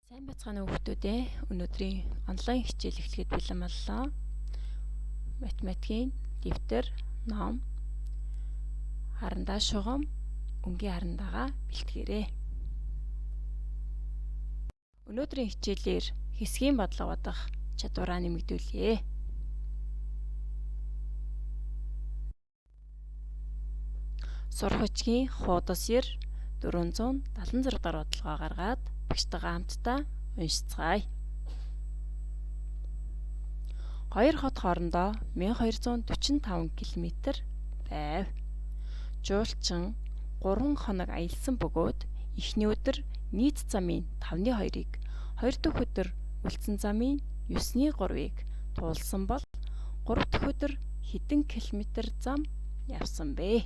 Сайн байцгаана уу хүмүүстээ. Өнөөдрийн онлайн хичээл эхлэхэд бэлэн боллоо. Математикийн дэвтэр, ном, харандаа шугам, өнгийн харандаага бэлтгээрэй. Өнөөдрийн хичээлээр хэсгийн бодлого бодох чадвараа нэмэгдүүлье. Сурах хүчгийн хуудас 9 476 дахь бодлогоо гаргаад багштайгаа хамтдаа уншицгаая. Хоёр хот хоорондоо 1245 км байв. Жуулчин 3 хоног аялсан бөгөөд эхний өдөр нийт замын 5-ны 2-ыг, хоёр дахь өдөр үлдсэн замын 9-ны 3-ыг туулсан бол 3 дахь өдөр хэдэн километр зам явсан бэ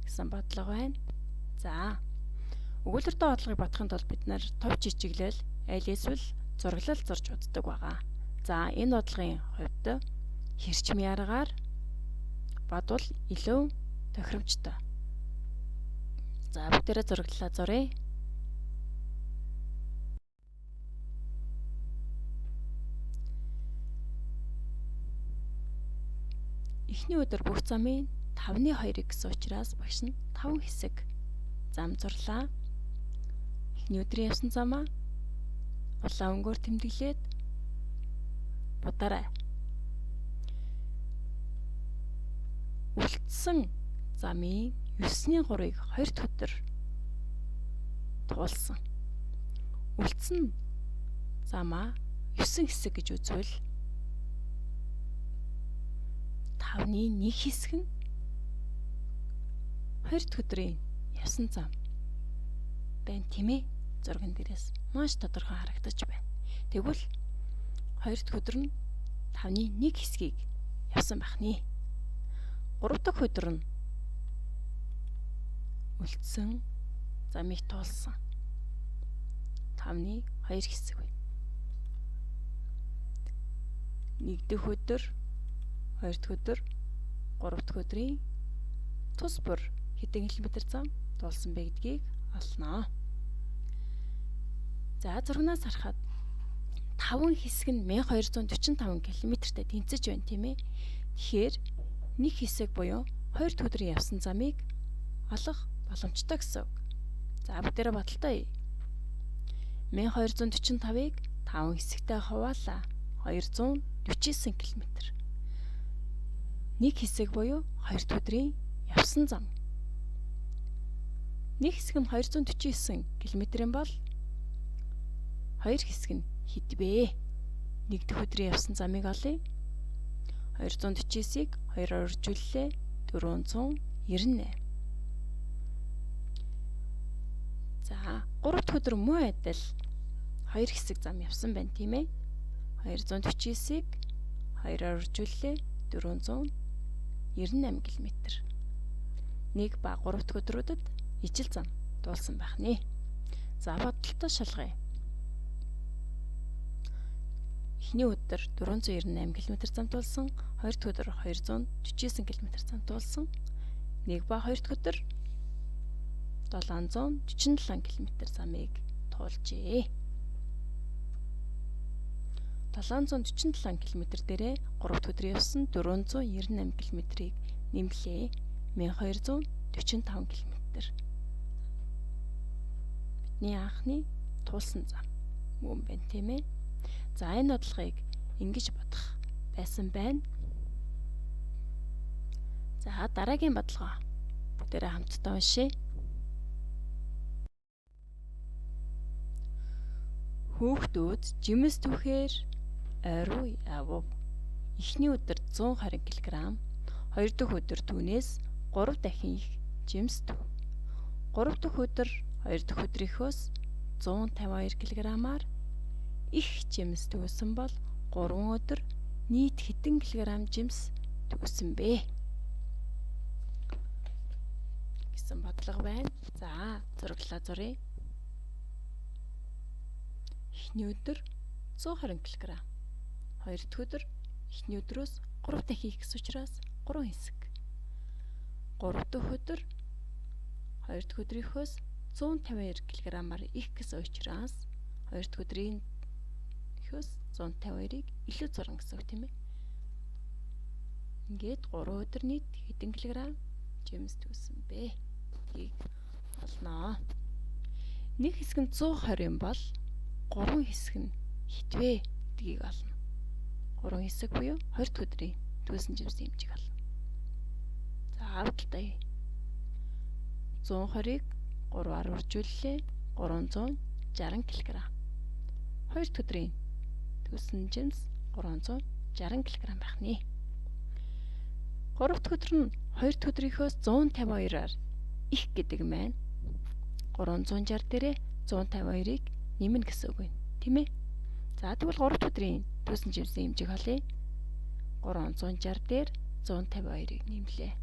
гэсэн бодлого байна. За, өгүүлбэртэй бодлогыг бодохын тулд бид нар тов жижиглэл, аль эсвэл зураглал зурж боддог байгаа. За, энэ бодлогын хувьд хэрчмийн аргаар бодвол илүү тохиромжтой. За, бүгдээрээ зураглалаа зуръя. Эхний өдөр бүх замын 5-ны 2-ыг гэсэн учраас багш нь 5 хэсэг зам зурлаа. Эхний өдрийн явсан замаа улаан өнгөөр тэмдэглээд будаарай. Үлдсэн замын 9-ны 3-ыг 2 дахь өдөр туулсан. Үлдсэн замаа 9 хэсэг гэж үзвэл 5-ны 1 хэсэг нь 2 дахь өдрийн явсан зам байна, тийм ээ? Зурган дээрээс маш тодорхой харагдаж байна. Тэгвэл 2 дахь өдөр нь 5-ны 1 хэсгийг явсан байх нэ. 3 дахь өдөр нь үлдсэн замыг туулсан. 5-ны 2 хэсэг байна. 1 дахь өдөр, 2 дахь өдөр, 3 дахь өдрийн тус бүр хэдэн километр зам туулсан бэ гэдгийг олно. За, зургнаас харахад 5 хэсэг нь 1245 километртэй тэнцэж байна, тийм ээ. Тэгэхээр нэг хэсэг буюу 2 дахь өдрийн явсан замыг олох боломжтой гэсэн үг. За, бүгдээрээ бодолтой. 1245-ыг 5 хэсэгтээ хуваалаа. 249 километр. Нэг хэсэг буюу 2 дахь өдрийн явсан зам. Нэг хэсэг нь 249 километрийн бол 2 хэсэг нь хэд вэ? Нэг дэх өдрийн явсан замыг олъё. 249-ыг 2-оор үржүүллээ. 498. За, 3 дахь өдөр мөн адил 2 хэсэг зам явсан байна, тийм ээ. 249-ыг 2-оор үржүүллээ. 498 км. 1 ба 3 дахь өдрүүдэд ижил зам туулсан байх нэ. За, бодолтой шалгая. Эхний өдөр 498 км зам туулсан, хоёр дахь өдөр 249 км зам туулсан. 1 ба 2 дахь өдөр 747 км замыг туулжээ. 747 км дээрээ 3 дахь өдөр явсан 498 км-ийг нэмлээ. 1245 км. Бидний анхны туулсан зам мөн байна, тийм ээ. За, энэ бодлогыг ингэж бодох байсан байна. За, дараагийн бодлогоо бүгдээрээ хамтдаа уншъя. Хүүхдүүд жимс түүхээр ой руу явв. Эхний өдөр 120 кг, хоёр дахь өдөр түүнээс 3 дахин их жимс төв. 3 дахь өдөр 2 дахь өдрийнхөөс 152 кг-аар их жимс төвсөн бол 3 өдөр нийт хэдэн килограмм жимс төвсөн бэ гэсэн бодлого байна. За, зураглалаа зуръя. Эхний өдөр 120 кг. Хоёр дахь өдөр эхний өдрөөс 3 дахин их гэсэн учраас 3 хэсэг. 3 дахь өдөр 2 дахь өдрийнхөөс 152 кг-аар их гэсэн учраас 2 дахь өдрийн хөөс 152-ыг илүү зурна гэсэн үг тийм ээ. Ингээд 3 өдөр нийт хэдэн килограмм жимс түүсэн бэ гэдгийг олноо. Нэг хэсэг нь 120 юм бол 3 хэсэг нь хэд вэ гэдгийг олно. 3 хэсэг буюу 2 дахь өдрийн түүсэн жимсийн хэмжээг олно. За авдалтай. 120-ыг 3-аар үржүүллээ. 360 кг. 2 дахь өдрийн түүсэн жимс 360 кг байх нэ. 3 дахь өдөр нь 2 дахь өдрийнхөөс 152-аар их гэдэг маань 360 дээрээ 152-ыг нэмнэ гэсэн үг байна, тийм ээ? За тэгвэл 3 дахь өдрийн түүсэн жимсийн хэмжээг олъё. 360 дээр 152-ыг нэмлээ.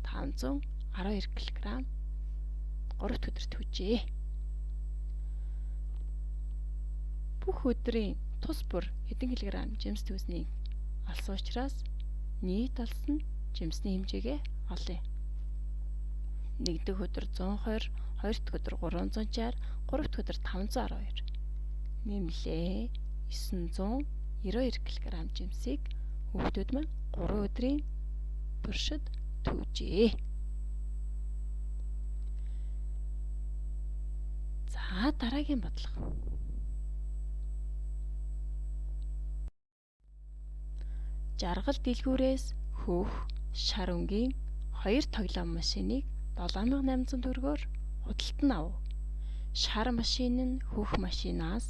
512 кг 3 дахь өдөр түүжээ. Бүх өдрийн тус бүр хэдэн килограмм жимс түүснийг олсон учраас нийт олсон жимсний хэмжээгээ олъё. 1 дахь өдөр 120, 2 дахь өдөр 360, 3 дахь өдөр 512. Нэмлээ. 992 кг жимсийг хүүхдүүд маань 3 өдрийн туршид түүжээ. За дараагийн бодлого. Жаргал дэлгүүрээс хөөх шар өнгийн 2 тоглоом машиныг 7800 төгрөгөөр худалдан авав. Шар машин нь хөөх машинаас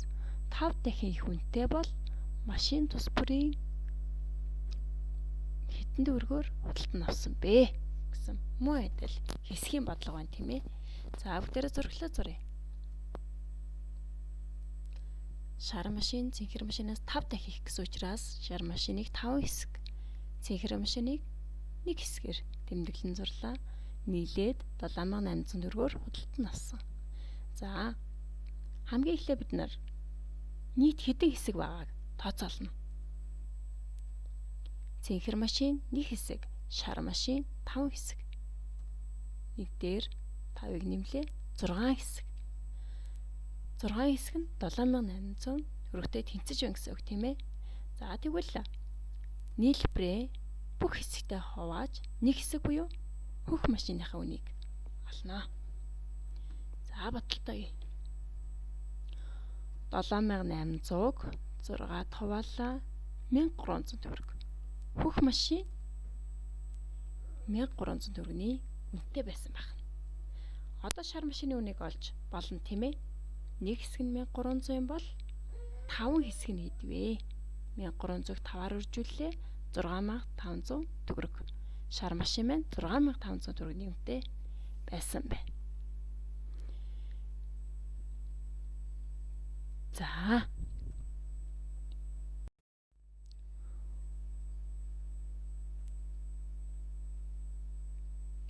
5 дахин их үнэтэй бол машин тус бүрийн хэдэн төгрөгөөр худалдан авсан бэ гэсэн мөн адил хэсгийн бодлого байна, тийм ээ. За бүгдээрээ зураглаа зуръя. Шар машин цэнхэр машинаас 5 дахин их гэсэн учраас шар машиныг 5 хэсэг, цэнхэр машиныг 1 хэсгээр тэмдэглэн зурлаа. Нийлээд 7800 төгрөгөөр худалдан авсан. За хамгийн эхлээ бид нар нийт хэдэн хэсэг байгааг тооцоолно. Цэнхэр машин 1 хэсэг, шар машин 5 хэсэг. Нэг дээр 5-ыг нэмлээ 6 хэсэг. 6 хэсэг нь 7800 төгрөгтэй тэнцэж байна гэсэн үг, тийм ээ. За тэгвэл нийлбэрээ бүх хэсэгтээ хувааж нэг хэсэг буюу хөх машиныхаа үнийг олно. За баталтай. 7800-г 6-ад хуваалаа 1300 төгрөг. Хөх машин 1300 төгрөгийн үнэтэй байсан байна. Одоо шар машины үнийг олж болно, тийм ээ. Нэг хэсэг нь 1300 юм бол 5 хэсэг нь хэд вэ? 1300-г 5-аар үржүүллээ 6500 төгрөг. Шар машин маань 6500 төгрөгийн үнэтэй байсан байна. За.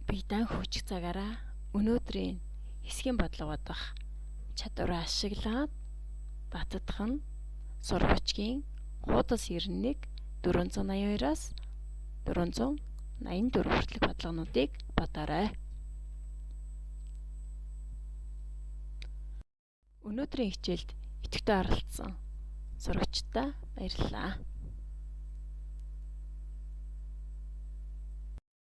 Бидан хөгжих цагаараа өнөөдрийн хэсгийн бодлого бодох чадвараа ашиглаад баттдах нь сурвалжгийн хуудас 91 482-аас 484 хүртэлх бодлогонуудыг бодоорой. Өнөөдрийн хичээлд идэвхтэй оролцсон сурагчдаа баярлалаа.